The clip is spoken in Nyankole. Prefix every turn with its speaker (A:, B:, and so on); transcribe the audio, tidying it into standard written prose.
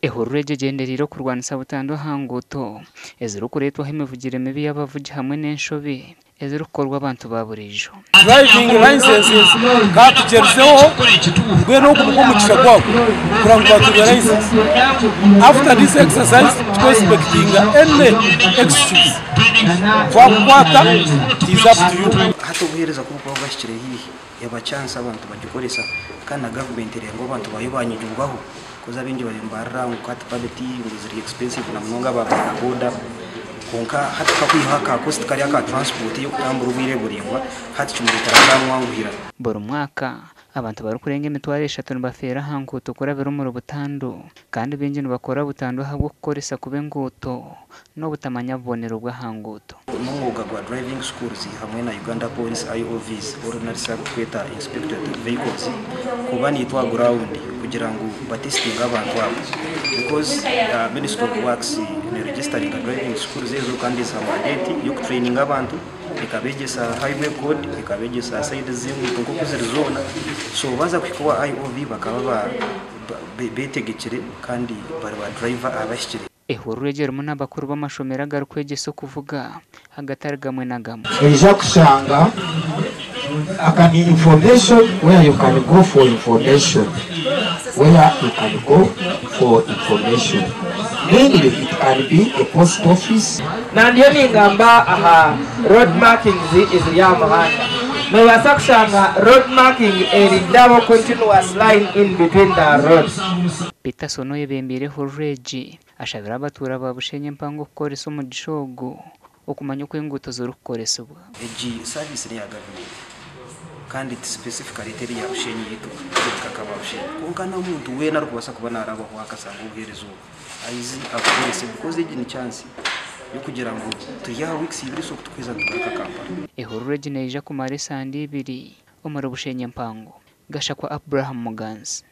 A: Ehururu egi egyendereire okurwanisa butandu aha nguuto ezirikureetwaho emivugire mibi y'abavugi hamwe n'enshobi ezirikukorwa abantu ba buriijo.
B: Driving licenses ka tugyerizeho mbwenu ogu nigwo mugisha gwabo kugira ngu batuhe license. After this exercise titu expectinga any excuse. Twakukwata it is up to you.
C: Hati obuheereza ku burikuba bwahikire haihi, eba chance abantu bagikoresa kandi na gavumenti ereeba ngu abantu baayo banyigibwaho coz abaingi bariyo nibarira ngu hati permit ngu ziri expensive na munonga aba boda boda kwonka hati kakwihaho aka cost kariya aka transport ey'okutambura obwire buraingwa hati kimureetera kyamwanguhira.
A: Buri mwaka, abantu barikurenga 3000 nibafeera aha nguuto kurabira omuri butandu kandi baingi nibakora butandu ahabw'okukoresa kubi enguuto n'obutamanya bubonero bw'aha nguuto.
C: N'omwoga gwa driving schools hamwe na Uganda Police IOVs ordinary abu tukweta Inspectorate of Vehicles kuba niitwe aha ground kugira ngu batesitinge abantu abo because Ministry of Works neregisteringa driving schools ezo kandi eziha mandate y'okutraininga abantu, ekabegyesa highway code, ekabegyesa side z'enguuto nk'oku ziri zoona. So baza kuhika owa IOV bakaba betegekire kandi bari ba driver abahikire.
A: Ehururu egi erimu n'abakuru b'amashomero agarikwegyesa okuvuga agatari gamwe na gamwe.
D: Noija kushanga aka ni information where you can go for information, where you can go for information. Mainly it can be a post office.
E: Na ndiyo ningamba aha road markings eziri aha muhanda. Nobaasa kushanga road marking eri double continuous line in between the roads.
A: Peterson oyebembeire ehururu egi ashabire abatuura ba Bushenyi empango okukoresa omugisha ogu okumanya oku enguuto zirikukoresibwa.
C: Egi service neya gavumenti kandi ti specifically teri ya Bushenyi yaitu kureka nka aba Bushenyi kwonka n'omuntu weena arikubaasa kuba narabaho akasanga obuheereza obu aize abukorese because egi ni chance y'okugira ngu turi aha weeks ibiri so kutukuheza nitugaruka Kampala.
A: Ehururu egi neija kumara esande ibiri omuri Bushenyi empango. Gashakwa Abraham Muganzi.